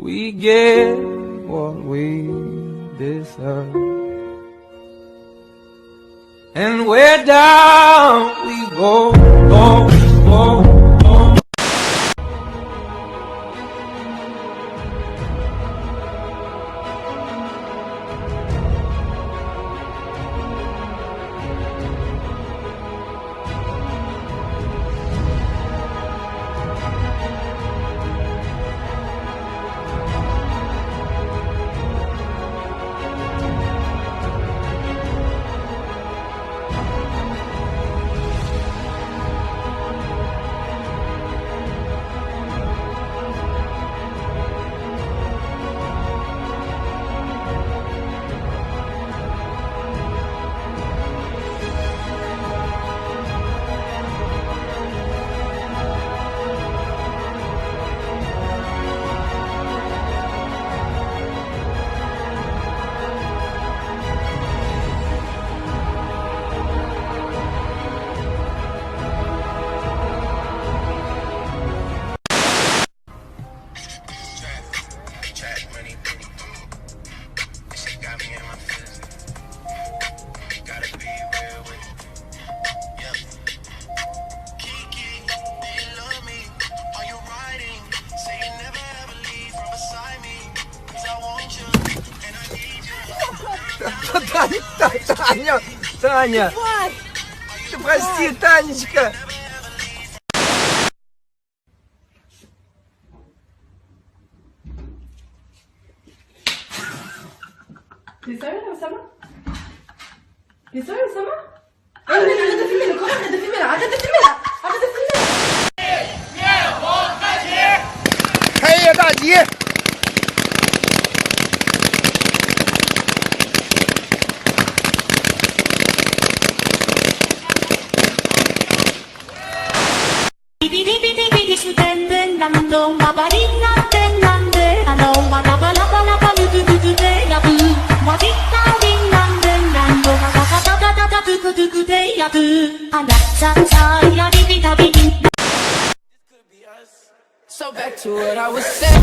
We get what we deserve. And we're down we go, go, go, go. Trap money, shit got me in my feelings. Gotta be real with it. Yeah. Kiki, do you love me? Are you riding? Say you never ever leave from beside me. 'Cause I want you and I need you. Таня, Таня, Таня, ты прости, Танечка. T'es sérieux là, Oussama? T'es sérieux, Oussama? Eh, mais arrête de filmer, le con, arrête de filmer là, arrête de filmer là, arrête de filmer. 开业大吉！ So back to what I was saying.